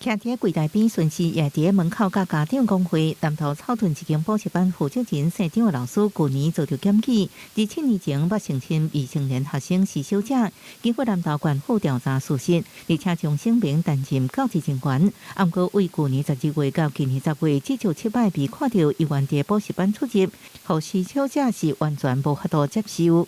徛佇櫃台邊，巡視也佇門口佮家長講話。南投草屯一間補習班負責人姓張的老師，舊年遭著檢舉，自7年前捌性侵未成年學生施小姐。經過南投縣府調查屬實，而且將聲明擔任教職人員。毋過為舊年12月到今年10月，至少七擺被看著猶原佇補習班出入，予施小姐是完全無法度接受。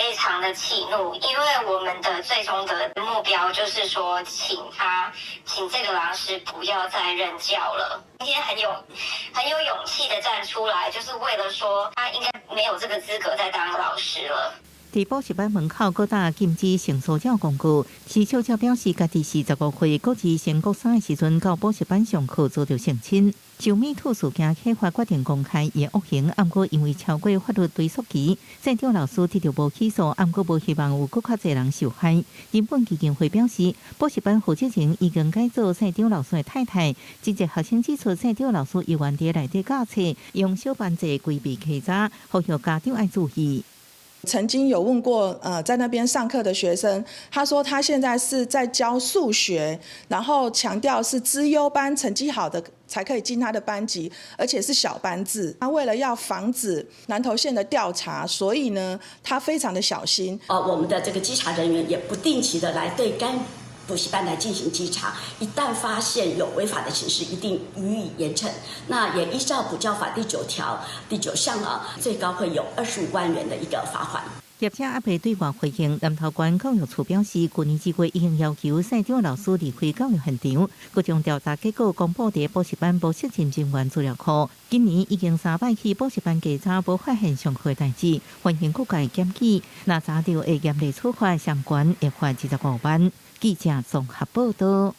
非常的氣怒，因為我們的最終的目標就是說，請這個老師不要再任教了。今天很有勇氣的站出來，就是為了說他應該沒有這個資格再當老師了。佇補習班門口，閣貼禁止性騷擾廣告。施小姐表示，家己是15歲，閣佇升國三的時陣，到補習班上課遭著性侵。受 MeToo 事件啟發，決定公開伊的惡行，毋過因為超過法律追溯期，姓張老師得著無起訴，毋過無希望有閣較濟人受害。人本基金會表示，補習班負責人已經改做姓張老師的太太。真濟學生指出，姓張老師猶原佇內底教冊，用小班制規避稽查，呼籲家長愛注意。曾經有問過，在那邊上課的學生，他說他現在是在教數學，然後強調是資優班成績好的才可以進他的班級，而且是小班制。他為了要防止南投縣的調查，所以呢，他非常的小心。我們的這個稽查人員也不定期的來對該補習班來進行稽查，一旦發現有違法的情事，一定予以嚴懲。那也依照補教法第9條第9項啊，最高會有25萬元的一個罰款。業者猶未對外回應，南投縣教育處表示，舊年2月已經要求姓張老師離開教育現場，閣將調查結果公布佇補習班無責任人員資料庫。今年已經三擺去補習班稽查，無發現上課的代誌，歡迎各界檢舉，若查著會嚴厲處罰，上懸會罰25萬。記者綜合報道。